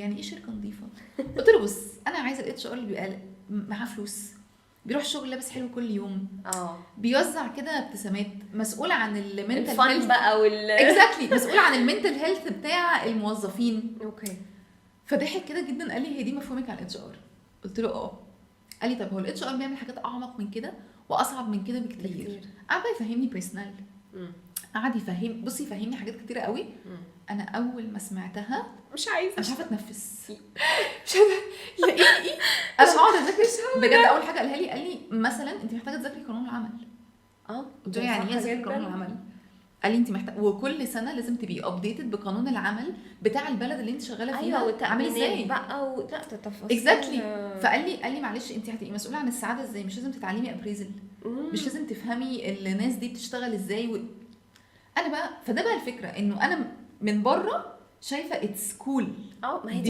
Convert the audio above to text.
يعني ايه شركة نظيفه؟ قلت له بص، انا عايزه ال HR اللي بيبقى معاه فلوس، بيروح الشغل لابس حلو كل يوم، بيوزع كده ابتسامات، مسؤول عن ال mental ال fun health. بقى وال exactly، مسؤول عن ال mental health بتاع الموظفين. فضحك كده جدا، قال لي هي دي مفهومك عن ال HR؟ قلت له اه. قال لي طب هو ال HR بيعمل حاجات اعمق من كده واصعب من كده بكتير. بكتير. قعد بقى يفهمني personnel، قعد يفهم، بصي، يفهمني حاجات كتيرة قوي. انا اول ما سمعتها مش عايزه. انا مش عارفه اتنفس، مش عارفه. يا ايه ايه، انا هقعد اذاكر بجد. اول حاجة قالها لي، قال لي مثلا انت محتاجه تذاكري قانون العمل. قلت له يعني ده ايه صح اذاكر قانون جداً. العمل؟ قال لي انت محتاج، وكل سنة لازم تبقي updated بقانون العمل بتاع البلد اللي انت شغالة فيها ايوه عامل والتأمينات ازاي. بقى لا ده تفاصيل. exactly. فقال لي معلش، انت هتبقي مسؤولة عن السعادة ازاي؟ مش لازم تتعلمي appraisal؟ مش لازم تفهمي الناس دي بتشتغل ازاي؟ انا بقى، فده بقى الفكره، انه انا من بره شايفه it's cool. اه، ما هي دي.